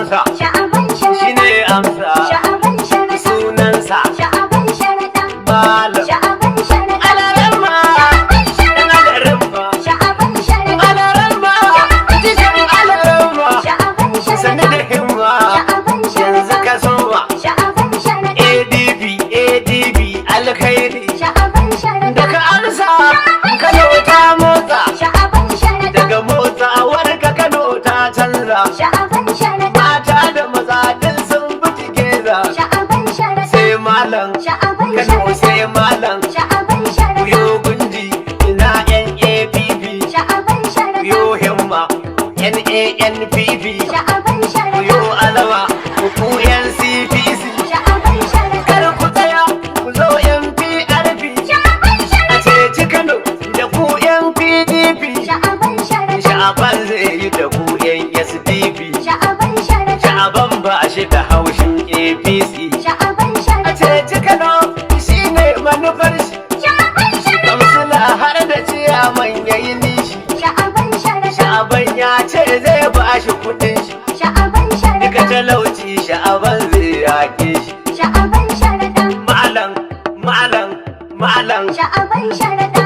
Amsa. Sha'aban Sharaɗa. Shine amsa. Sha'aban Sharaɗa. Sunansa. Sha'aban Sharaɗa. Malam. Sha'aban Sharaɗa. Alaramma. Sha'aban Sharaɗa. Alaramma. Sha'aban Sharaɗa. Alaramma. Jishin alaramma. Sha'aban Sani Sharaɗa. da himma. Sha'aban Yanzu Sharaɗa. ka soma. Sha'aban Sharaɗa. ADP ADP alkhairi. Sha'aban Sharaɗa. Daga amsa Kano ta motsa. Sha'aban Sharaɗa. Daga motsawar ka Kano ta canza. Sha'aban Sharaɗa. Mata da maza duk sun bi together. Sha'aban Sharaɗa. Sai malam. Sha'aban Kano Sharaɗa. sai malam. Sha'aban Sharaɗa. Yo gunji ina NAPP. Sha'aban Sharaɗa. Yo himma NANPP. Sha'aban Sharaɗa. Yo alama ku NCPC. Sha'aban Sharaɗa. Kar ku tsaya ku zo NPRP. Sha'aban A Sharaɗa. ceci Kano da ku NPDP. Sha'aban Sharaɗa. Sha'aban zai yi da ku SDP. Sha'aban Sharaɗa. Sha'aban ba shi da haushin APC. Sha'aban A Sharaɗa. ceci Kano shine manufar shi. Sha'aban Sharaɗa. Kamsila har da ciyaman yayi nishi. Sha'aban Sharaɗa. Sha'aban ya ce zai ba shi kudin shi. Sha'aban Duka Sharaɗa. talauci sha'aban zai yaƙe shi. Sha'aban Sharaɗa. Malam, malam, malam. Sha'aban Sharaɗa.